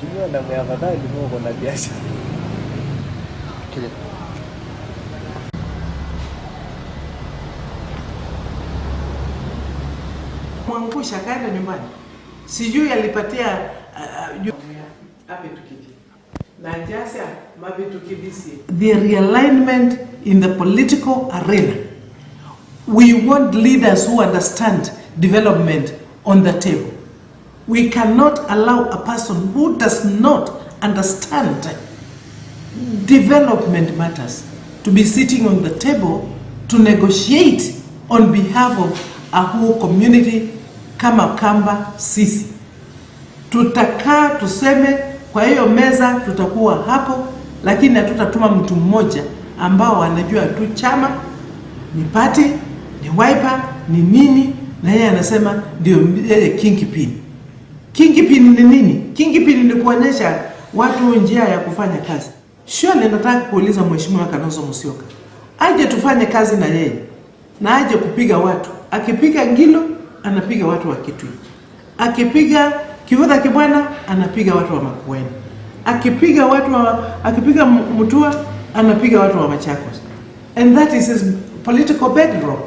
Ukinywa na afadhali uko na biashara. Kile. Mwangusha akaenda nyumbani, sijui alipatia the realignment in the political arena. We want leaders who understand development on the table. We cannot allow a person who does not understand development matters to be sitting on the table to negotiate on behalf of a whole community kama Kamba sisi. Tutakaa tuseme, kwa hiyo meza tutakuwa hapo, lakini hatutatuma mtu mmoja ambao anajua tu chama ni party, ni Wiper, ni nini, na yeye anasema ndio yeye kingpin. Kingpin ni nini? Kingpin ni kuonyesha watu njia ya kufanya kazi. Surely nataka kuuliza Mheshimiwa Kalonzo Musyoka aje tufanye kazi na yeye na aje kupiga watu. Akipiga Ngilo anapiga watu wa Kitui, akipiga Kivutha Kibwana anapiga watu wa Makueni, akipiga watu wa, akipiga Mutua anapiga watu wa Machakos, and that is his political bedrock.